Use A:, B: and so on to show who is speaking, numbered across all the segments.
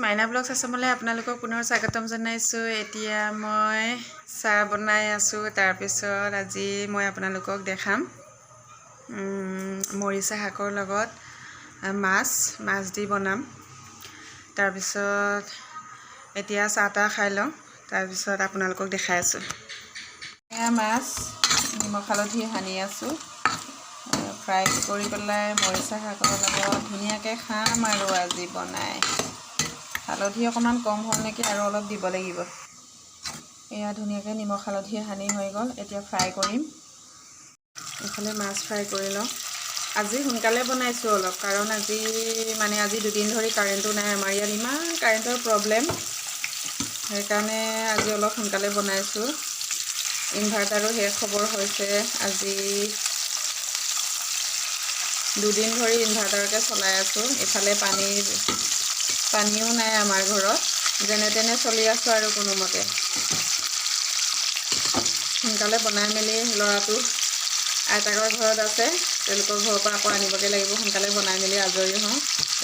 A: মাইনা blogs আছামলৈ আপোনালোকক পুনৰ স্বাগতম জনাইছোঁ। এতিয়া মই চাহ বনাই আছোঁ। তাৰপিছত আজি মই আপোনালোকক দেখাম মৰিচা শাকৰ লগত মাছ মাছ দি বনাম। তাৰপিছত এতিয়া চাহ তাহ খাই লওঁ, তাৰপিছত আপোনালোকক দেখাই আছোঁ। এয়া মাছ নিমখ হালধি সানি আছোঁ। ফ্ৰাই কৰি পেলাই মৰিচা শাকৰ লগত ধুনীয়াকৈ খাম আৰু আজি বনাই। হালধি অকণমান কম হ'ল নেকি, আৰু অলপ দিব লাগিব। এয়া ধুনীয়াকৈ নিমখ হালধি সানি হৈ গ'ল। এতিয়া ফ্ৰাই কৰিম। এইফালে মাছ ফ্ৰাই কৰি লওঁ। আজি সোনকালে বনাইছোঁ অলপ, কাৰণ আজি মানে আজি দুদিন ধৰি কাৰেণ্টটো নাই। আমাৰ ইয়াত ইমান কাৰেণ্টৰ প্ৰব্লেম, সেইকাৰণে আজি অলপ সোনকালে বনাইছোঁ। ইনভাৰ্টাৰো শেষ হ'বৰ হৈছে। আজি দুদিন ধৰি ইনভাৰ্টাৰকে চলাই আছোঁ। ইফালে পানীও নাই আমাৰ ঘৰত। যেনে তেনে চলি আছোঁ আৰু কোনোমতে। সোনকালে বনাই মেলি, ল'ৰাটো আইতাকৰ ঘৰত আছে, তেওঁলোকৰ ঘৰৰ পৰা আকৌ আনিবগৈ লাগিব। সোনকালে বনাই মেলি আজৰি হওঁ।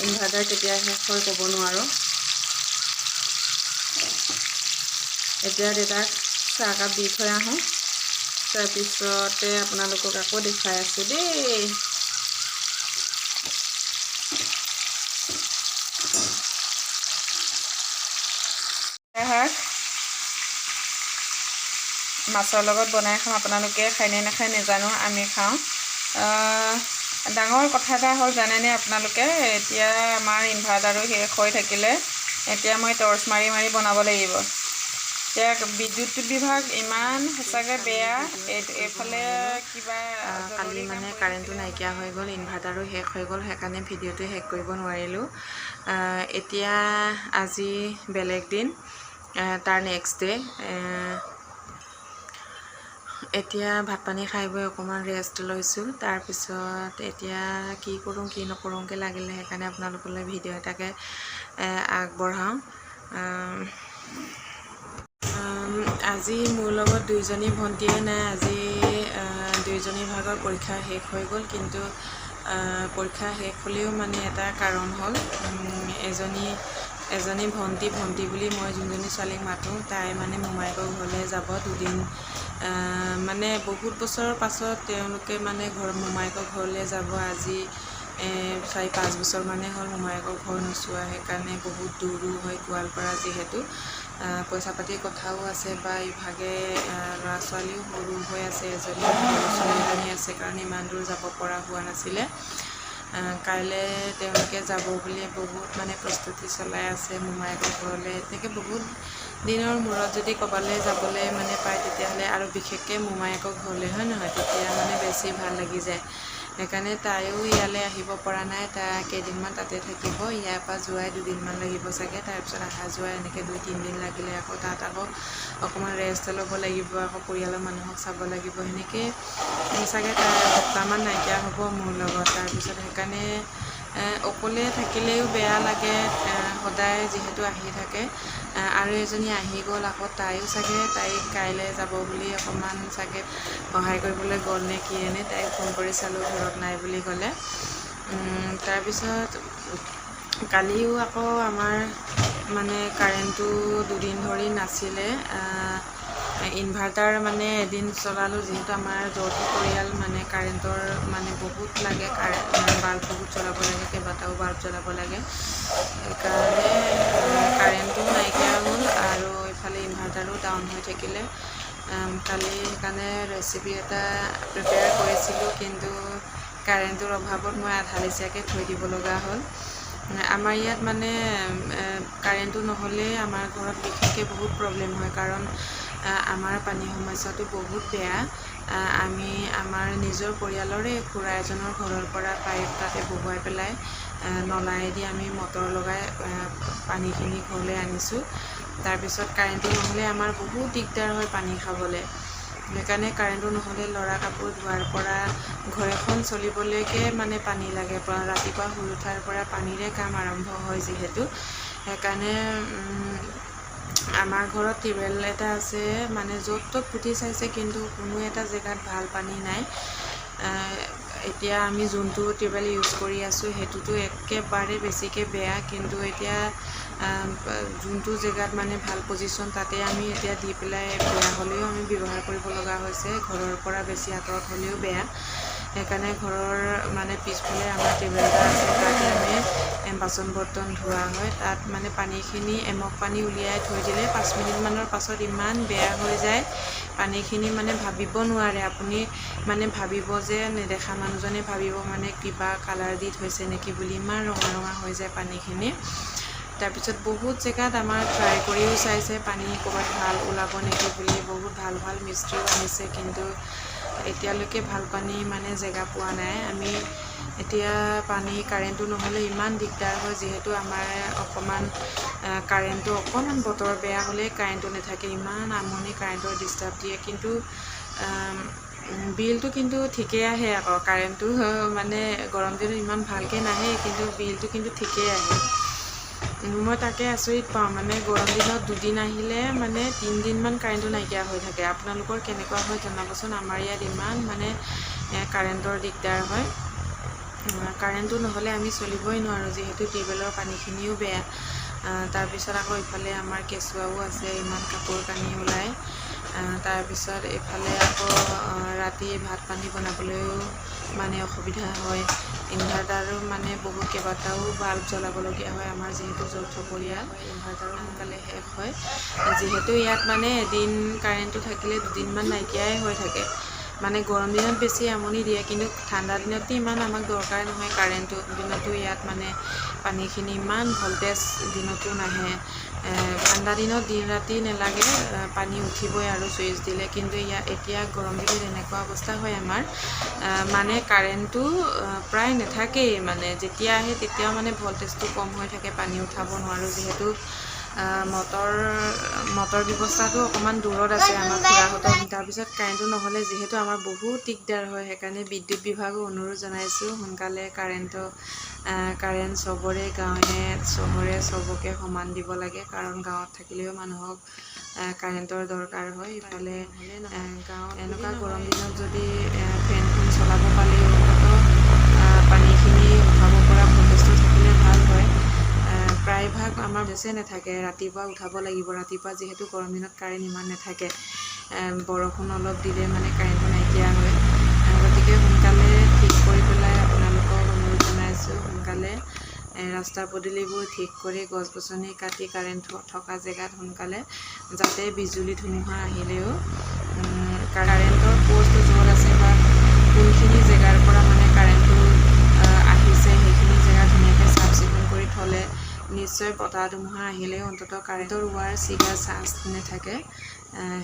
A: ইনভাৰ্টাৰ কেতিয়া শেষ হয় ক'ব নোৱাৰোঁ। এতিয়া দেউতাক চাহকাপ দি থৈ আহোঁ, তাৰপিছতে আপোনালোকক আকৌ দেখুৱাই আছোঁ দেই। শাক মাছৰ লগত বনাই খাওঁ। আপোনালোকে খায়নে নাখায় নাজানো, আমি খাওঁ। ডাঙৰ কথা এটা হ'ল জানেনে আপোনালোকে? এতিয়া আমাৰ ইনভাৰ্টাৰো শেষ হৈ থাকিলে, এতিয়া মই টৰ্চ মাৰি মাৰি বনাব লাগিব। এতিয়া বিদ্যুৎ বিভাগ ইমান সঁচাকৈ বেয়া। এইফালে কিবা
B: কালি মানে কাৰেণ্টটো নাইকিয়া হৈ গ'ল, ইনভাৰ্টাৰো শেষ হৈ গ'ল, সেইকাৰণে ভিডিঅ'টো শেষ কৰিব নোৱাৰিলোঁ। এতিয়া আজি বেলেগ দিন, তাৰ নেক্সট ডে। এতিয়া ভাত পানী খাই বৈ অকণমান ৰেষ্ট লৈছোঁ। তাৰপিছত এতিয়া কি কৰোঁ কি নকৰোঁকৈ লাগিলে, সেইকাৰণে আপোনালোকলৈ ভিডিঅ' এটাকে আগবঢ়াওঁ। আজি মোৰ লগত দুইজনী ভণ্টিয়ে নাই। আজি দুইজনী ভাগৰ পৰীক্ষা শেষ হৈ গ'ল। কিন্তু পৰীক্ষা শেষ হ'লেও মানে এটা কাৰণ হ'ল, এজনী এজনী ভণ্টি, ভণ্টি বুলি মই যোনজনী ছোৱালীক মাতোঁ, তাই মানে মোমায়েকৰ ঘৰলৈ যাব দুদিন। মানে বহুত বছৰৰ পাছত তেওঁলোকে মানে মোমায়েকৰ ঘৰলৈ যাব। আজি 4-5 বছৰ মানে হ'ল মোমায়েকৰ ঘৰ নোচোৱা। সেইকাৰণে বহুত দূৰো হয় গোৱালপাৰা যিহেতু, পইচা পাতিৰ কথাও আছে বা ইভাগে ল'ৰা ছোৱালীও সৰু হৈ আছে, এজনী সৰু ছোৱালী এজনী আছে কাৰণে ইমান দূৰ যাব পৰা হোৱা নাছিলে। কাইলৈ তেওঁলোকে যাব বুলি বহুত মানে প্ৰস্তুতি চলাই আছে মোমায়েকৰ ঘৰলৈ। তেনেকৈ বহুত দিনৰ মূৰত যদি ক'ৰবালৈ যাবলৈ মানে পায়, তেতিয়াহ'লে আৰু বিশেষকৈ মোমায়েকৰ ঘৰলৈ, হয় নহয়, তেতিয়া মানে বেছি ভাল লাগি যায়। সেইকাৰণে তাইও ইয়ালৈ আহিব পৰা নাই। তাই কেইদিনমান তাতে থাকিব। ইয়াৰ পৰা যোৱাই দুদিনমান লাগিব চাগে। তাৰপিছত অহা যোৱা এনেকৈ 2-3 দিন লাগিলে আকৌ তাত আকৌ অকণমান ৰেষ্ট ল'ব লাগিব, আকৌ পৰিয়ালৰ মানুহক চাব লাগিব। সেনেকৈ চাগে তাই এসপ্তাহমান নাইকিয়া হ'ব মোৰ লগত। তাৰপিছত সেইকাৰণে অকলে থাকিলেও বেয়া লাগে, সদায় যিহেতু আহি থাকে। আৰু এজনী আহি গ'ল আকৌ, তাইও চাগে তাইক কাইলৈ যাব বুলি অকণমান চাগে সহায় কৰিবলৈ গ'ল নে কিয়ে নে। তাইক ফোন কৰি চালোঁ, ঘৰত নাই বুলি ক'লে। তাৰপিছত কালিও আকৌ আমাৰ মানে কাৰেণ্টটো দুদিন ধৰি নাছিলে। ইনভাৰ্টাৰ মানে এদিন চলালোঁ। যিহেতু আমাৰ যৌথ পৰিয়াল, মানে কাৰেণ্টৰ মানে বহুত লাগে, কাৰেণ্ট বাল্ব বহুত জ্বলাব লাগে, কেইবাটাও বাল্ব জ্বলাব লাগে। সেইকাৰণে কাৰেণ্টটো নাইকিয়া হ'ল আৰু ইফালে ইনভাৰ্টাৰো ডাউন হৈ থাকিলে কালি। সেইকাৰণে ৰেচিপি এটা প্ৰিপেয়াৰ কৰিছিলোঁ, কিন্তু কাৰেণ্টটোৰ অভাৱত মই আধা লেচীয়াকৈ থৈ দিব লগা হ'ল। আমাৰ ইয়াত মানে কাৰেণ্টটো নহ'লে আমাৰ ঘৰত বিশেষকৈ বহুত প্ৰব্লেম হয়, কাৰণ আমাৰ পানী সমস্যাটো বহুত বেয়া। আমি আমাৰ নিজৰ পৰিয়ালৰে খুৰা এজনৰ ঘৰৰ পৰা পাইপ তাতে বহুৱাই পেলাই নলায়েদি আমি মটৰ লগাই পানীখিনি ঘৰলৈ আনিছোঁ। তাৰপিছত কাৰেণ্টটো নহ'লে আমাৰ বহুত দিগদাৰ হয় পানী খাবলৈ। সেইকাৰণে কাৰেণ্টটো নহ'লে ল'ৰা কাপোৰ ধোৱাৰ পৰা ঘৰ এখন চলিবলৈকে মানে পানী লাগে। ৰাতিপুৱা শুই উঠাৰ পৰা পানীৰে কাম আৰম্ভ হয় যিহেতু। সেইকাৰণে আমাৰ ঘৰত টিউবৱেল এটা আছে, মানে য'ত ত'ত পুতি চাইছে, কিন্তু কোনো এটা জেগাত ভাল পানী নাই। এতিয়া আমি যোনটো টিউবৱেল ইউজ কৰি আছোঁ, সেইটোতো একেবাৰে বেছিকৈ বেয়া। কিন্তু এতিয়া যোনটো জেগাত মানে ভাল পজিশ্যন তাতে আমি এতিয়া দি পেলাই বেয়া হ'লেও আমি ব্যৱহাৰ কৰিব লগা হৈছে। ঘৰৰ পৰা বেছি আঁতৰত হ'লেও বেয়া, সেইকাৰণে ঘৰৰ মানে পিছফালে আমাৰ টিউবৱেল এটা আছে, তাতে আমি বাচন বৰ্তন ধোৱা হয়। তাত মানে পানীখিনি এমগ পানী উলিয়াই থৈ দিলে 5 মিনিটমানৰ পাছত ইমান বেয়া হৈ যায় পানীখিনি, মানে ভাবিব নোৱাৰে আপুনি, মানে ভাবিব যে নেদেখা মানুহজনে ভাবিব মানে কিবা কালাৰ দি থৈছে নেকি বুলি, ইমান ৰঙা ৰঙা হৈ যায় পানীখিনি। তাৰপিছত বহুত জেগাত আমাৰ ট্ৰাই কৰিও চাইছে পানী ক'ৰবাত ভাল ওলাব নেকি বুলি, বহুত ভাল ভাল মিস্ত্ৰীও আনিছে, কিন্তু এতিয়ালৈকে ভাল পানী মানে জেগা পোৱা নাই। আমি এতিয়া পানী কাৰেণ্টটো নহ'লে ইমান দিগদাৰ হয়, যিহেতু আমাৰ অকণমান কাৰেণ্টটো অকণমান বতৰ বেয়া হ'লেই কাৰেণ্টটো নাথাকে, ইমান আমনি কাৰেণ্টৰ ডিষ্টাৰ্ব দিয়ে। কিন্তু বিলটো কিন্তু ঠিকেই আহে আকৌ, কাৰেণ্টটো মানে গৰম দিনত ইমান ভালকৈ নাহে, কিন্তু বিলটো কিন্তু ঠিকেই আহে। মই তাকে আচৰিত পাওঁ, মানে গৰম দিনত দুদিন আহিলে মানে 3 দিনমান কাৰেণ্টটো নাইকিয়া হৈ থাকে। আপোনালোকৰ কেনেকুৱা হয় জনাবচোন। আমাৰ ইয়াত ইমান মানে কাৰেণ্টৰ দিগদাৰ হয়, কাৰেণ্টটো নহ'লে আমি চলিবই নোৱাৰোঁ, যিহেতু টিউবৱেলৰ পানীখিনিও বেয়া। তাৰপিছত আকৌ ইফালে আমাৰ কেঁচুৱাও আছে, ইমান কাপোৰ কানি ওলায়। তাৰপিছত এইফালে আকৌ ৰাতি ভাত পানী বনাবলৈও মানে অসুবিধা হয়। ইনভাৰ্টাৰো মানে বহুত কেইবাটাও বাল্ব জ্বলাবলগীয়া হয়, আমাৰ যিহেতু যৌথ পৰিয়াল, ইনভাৰ্টাৰো সোনকালে শেষ হয়। যিহেতু ইয়াত মানে এদিন কাৰেণ্টটো থাকিলে দুদিনমান নাইকিয়াই হৈ থাকে। মানে গৰম দিনত বেছি আমনি দিয়ে, কিন্তু ঠাণ্ডা দিনততো ইমান আমাক দৰকাৰ নহয় কাৰেণ্টটো। দিনতো ইয়াত মানে পানীখিনি ইমান ভল্টেজ দিনতো নাহে। ঠাণ্ডা দিনত দিন ৰাতি নেলাগে, পানী উঠিবই আৰু ছুইচ দিলে। কিন্তু ইয়াত এতিয়া গৰম দিনত এনেকুৱা অৱস্থা হয় আমাৰ, মানে কাৰেণ্টটো প্ৰায় নাথাকেই, মানে যেতিয়া আহে তেতিয়াও মানে ভল্টেজটো কম হৈ থাকে, পানী উঠাব নোৱাৰোঁ। যিহেতু মটৰ মটৰ ব্যৱস্থাটো অকণমান দূৰত আছে আমাৰ খুৰাহঁতৰ। তাৰপিছত কাৰেণ্টটো নহ'লে যিহেতু আমাৰ বহুত দিগদাৰ হয়, সেইকাৰণে বিদ্যুৎ বিভাগো অনুৰোধ জনাইছোঁ সোনকালে কাৰেণ্ট চবৰে গাঁৱে চহৰে চবকে সমান দিব লাগে, কাৰণ গাঁৱত থাকিলেও মানুহক কাৰেণ্টৰ দৰকাৰ হয়। ইফালে গাঁৱত এনেকুৱা গৰম দিনত যদি ফেনখন চলাব পালেও অন্ততঃ পানীখিনি উঠাব পৰা ভল্টেজটো থাকিলে ভাল হয়। প্ৰায়ভাগ আমাৰ বেছি নাথাকে, ৰাতিপুৱা উঠাব লাগিব। ৰাতিপুৱা যিহেতু গৰম দিনত কাৰেণ্ট ইমান নাথাকে, বৰষুণ অলপ দিলে মানে কাৰেণ্টটো নাইকিয়া হয়। গতিকে সোনকালে ঠিক কৰি পেলাই আপোনালোকক অনুৰোধ জনাইছোঁ, সোনকালে ৰাস্তা পদূলিবোৰ ঠিক কৰি গছ গছনি কাটি কাৰেণ্ট থকা জেগাত সোনকালে যাতে বিজুলী ধুমুহা আহিলেও কাৰেণ্টৰ প'ষ্ট য'ত আছে বা কোনখিনি জেগাৰ পৰা মানে কাৰেণ্টটো আহিছে সেইখিনি জেগা ধুনীয়াকৈ চাফ চিকুণ কৰি থ'লে নিশ্চয় বতাহ ধুমুহা আহিলেও অন্ততঃ কাৰেণ্টৰ ৱায়াৰ ছিগা চান্স নাথাকে।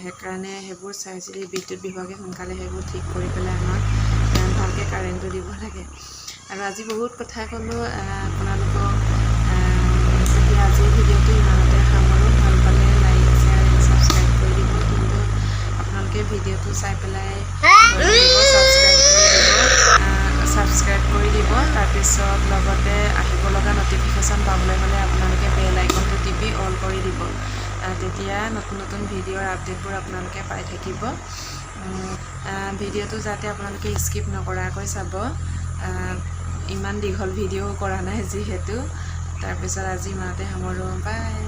B: সেইকাৰণে সেইবোৰ চাই চিতি বিদ্যুৎ বিভাগে সোনকালে সেইবোৰ ঠিক কৰি পেলাই আমাক ভালকৈ কাৰেণ্টটো দিব লাগে। আৰু আজি বহুত কথা ক'লোঁ আপোনালোকক। এতিয়া আজিৰ ভিডিঅ'টো ইমানতে সামৰোঁ। ভাল পালে লাইক, শ্বেয়াৰ এণ্ড ছাবস্ক্ৰাইব কৰি দিব। কিন্তু আপোনালোকে ভিডিঅ'টো চাই পেলাই ছাবস্ক্ৰাইব কৰি দিব, ছাবস্ক্ৰাইব কৰি দিব। তাৰপিছত লগতে আহিব লগা ন'টিফিকেশ্যন পাবলৈ হ'লে আপোনালোকে বেল আইকনটো টিপি অল কৰি দিব, তেতিয়া নতুন নতুন ভিডিঅ'ৰ আপডেটবোৰ আপোনালোকে পাই থাকিব। ভিডিঅ'টো যাতে আপোনালোকে স্কিপ নকৰাকৈ চাব, ইমান দীঘল ভিডিঅ'ও কৰা নাই যিহেতু। তাৰপিছত আজি ইমানতে সামৰোঁ, বাই।